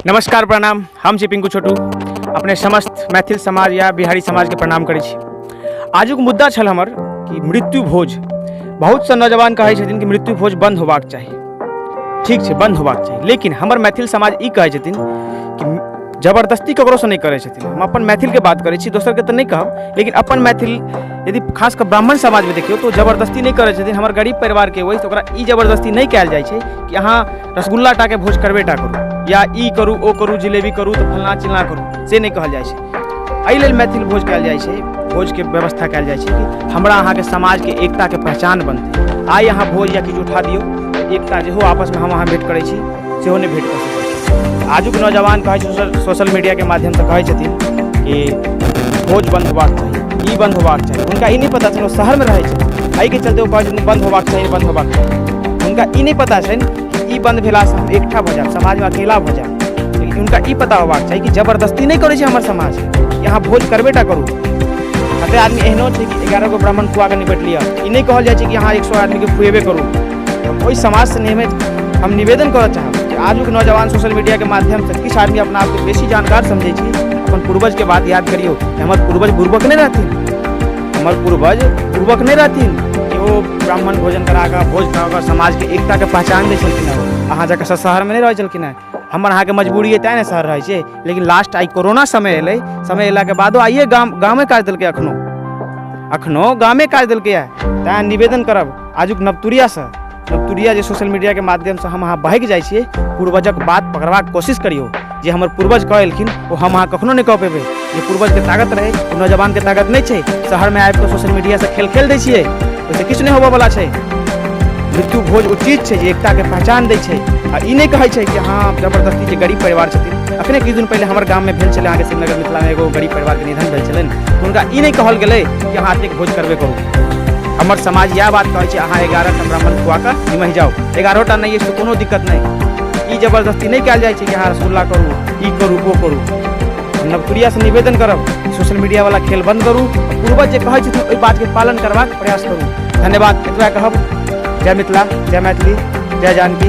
नमस्कार, प्रणाम। हम छी पिंकू छोटू, अपने समस्त मैथिल समाज या बिहारी समाजके प्रणाम करै छी। आजुक मुद्दा छल हमर कि मृत्यु भोज। बहुत सा नौजवान कहै छथिन कि मृत्यु भोज बंद होबाक चाही। ठीक छै, बंद होबाक चाही, लेकिन हमर मैथिल समाज ई कहै छथिन कि जबरदस्ती ककरोसँ नहि करै छथिन। हम अपन मैथिलके बात करै छी, दोसरके तऽ नहि कहब, लेकिन अपन मैथिल यदि खास कऽ ब्राह्मण समाजमे देखियौ तऽ ओ जबरदस्ती नहि करै छथिन। हमर गरीब परिवारके ओहि तऽ ओकरा ई जबरदस्ती नहि कयल जाइ छै कि अहाँ रसगुल्ला टाके भोज करबे टा करू या ई करू, ओ करू, जिलेबी करू, तऽ फलना चिलना करू, से नहि कहल जाइ छै। एहि लेल मैथिल भोज कयल जाइ छै, भोजके व्यवस्था कयल जाइ छै कि हमरा अहाँके समाजके एकताके पहचान बनतै। आइ अहाँ भोज या किछु उठा दियौ, एकता जेहो आपसमे हम अहाँ भेँट करै छी सेहो नहि भेँट कऽ सकै छी। आजुक नौजवान कहै छै, सोशल मीडियाके माध्यमसँ कहै छथिन कि भोज बन्द होबाक चाही, ई बन्द होबाक चाही। हुनका ई नहि पता छनि, ओ शहरमे रहै छथिन, एहिके चलते ओ कहै छथिन बन्द होबाक चाही, बन्द होबाक चाही। हुनका ई नहि पता छनि कि ई बन्द भेलासँ हम एकठा भऽ जायब, समाजमे अकेला भऽ जायब। लेकिन हुनका ई पता होबाक चाही कि जबरदस्ती नहि करै छै हमर समाज कि अहाँ भोज करबे टा करू। कते आदमी एहनो छै कि 11 गो ब्राह्मण खुआ कऽ निपटि लिअ। ई नहि कहल जाइ छै कि अहाँ 100 आदमीके खुएबे करू। हम ओहि समाजसँ नियमित हम निवेदन करऽ चाहब कि आजुक नौजवान सोशल मीडियाके माध्यमसँ किछु आदमी अपना आपके बेसी जानकार समझै छी, अपन पूर्वजके बात याद करियौ कि हमर पूर्वज बुर्बक नहि रहथिन, हमर पूर्वज बुर्बक नहि रहथिन कि ओ ब्राह्मण भोजन करा कऽ, भोज करा कऽ समाजके एकताके पहचान दै छलखिन हँ। अहाँ जकाँ शहरमे नहि रहै छलखिन हँ। हमर अहाँके मजबूरी अइ तेँ ने शहर रहै छै। लेकिन लास्ट आइ कोरोना समय एलै, समय एलाके बादो आइए गाम गामे काज देलकै, अखनो अखनो गामे काज देलकै। तेँ निवेदन करब आजुक नवतुरियासँ, नवतुरिया जे सोशल मीडियाके माध्यमसँ हम अहाँ बहकि जाइ छियै, पूर्वजक बात पकड़बाक कोशिश करियौ। जे हमर पूर्वज कऽ एलखिन ओ हम अहाँ कखनो नहि कऽ पेबै। जे पूर्वजके ताकत रहै ओ नौजवानके ताकत नहि छै। शहरमे आबि कऽ सोशल मीडियासँ खेल खेल दै छियै, ओहिसँ किछु नहि होबऽवला छै। मृत्यु भोज ओ चीज छै जे एकताके पहचान दै छै आ ई नहि कहै छै कि हँ जबरदस्ती। जे गरीब परिवार छथिन, अखने किछु दिन पहिले हमर गाममे भेल छलै, अहाँके श्रीनगर मिथिलामे एगो गरीब परिवारके निधन भेल छलनि, हुनका ई नहि कहल गेलै कि अहाँ एतेक भोज करबे करू। हमर समाज इएह बात कहै छै, अहाँ 11 टा ब्राह्मण खुआ कऽ निमहि जाउ, 11 टा नहि अछि तऽ कोनो दिक्कत नहि। ई जबरदस्ती नहि कयल जाइ छै कि अहाँ रसगुल्ला करू, ई करू, ओ करू। हम नवतुरियासँ निवेदन करब, सोशल मीडियावला खेल बन्द करू, पूर्वज जे कहै छथिन ओहि बातके पालन करबाक प्रयास करू। धन्यवाद, एतबा कहब। जय मिथिला, जय मैथिली, जय जानकी।